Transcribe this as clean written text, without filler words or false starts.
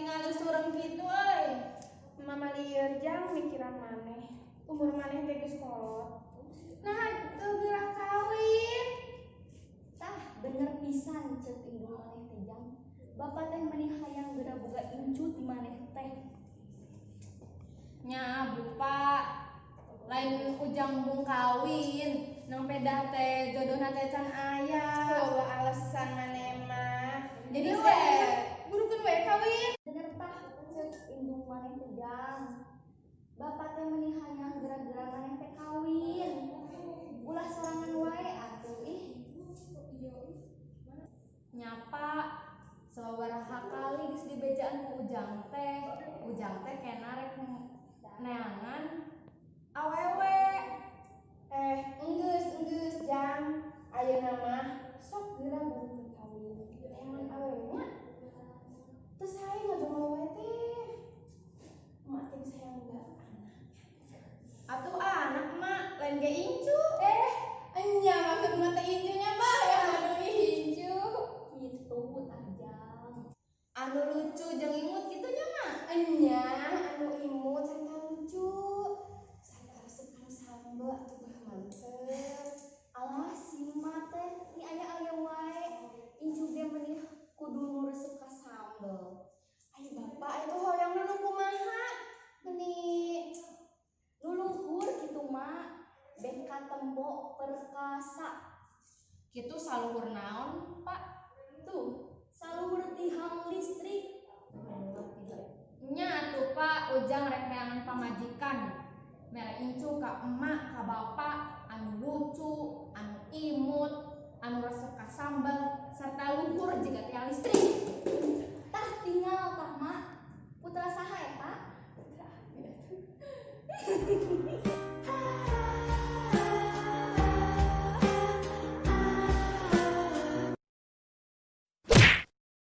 Katingali sureng kitu euy. Mama lieur, Jang, mikiran maneh. Umur maneh teh geus kolot. Nah, teu geura kawin. Tah, bener pisan cek indung maneh teh, Jang. Bapak teh meni hayang geura boga incu ti maneh teh. Nya, Bapak, lain Ujang embung kawin, nang pedah teh jodohna teh can aya. Loba alasan maneh mah. Jadi Geus we. Burukeun we kawin. Bener tah cek indung maneh teh, Jang. Bapak teh meni hayang geura-geura maneh teh kawin. Ulah sorangan wae atuh ih. Nya, Pak, sababaraha kali geus dibejaan ku Ujang teh. Ujang teh kena rek neangan awewe. Eh, enggeus enggeus, Jang. Ayeuna mah sok geura burukeun kawin. Neangan awewe nya. Teu sae ngajongol wae teh. Emak teh geus hayang boga anak. Atuh anak Mak, lain ge incu. Eh, enya maksud mah teh incunya bah ya anu incu. Kitu tah, Jang. Anu lucu jeung imut kitu nya, Mak? Enya anu imut sarta lucu. Sarta resep kana sambel atuh bah mantep. Alah, si Ma teh ni aya-aya wae. Incu ge meni kudu nu resep ka sambel. Ai bapak itu hoyong nu kumaha? Meni Nu luhur kitu, Mak. Beh katempo perkasa. Kitu saluhur naon, Pak? Tuh, saluhur tihang listrik. Nya atuh, Pak, Ujang rek neangan pamajikan. Mere incu ka emak, ka bapak, anu lucu, anu imut, anu resep ka sambel, serta luhur jiga tiang listrik. Tah tinggal tah, Mak. Putra saha eta? Putra abi atuh.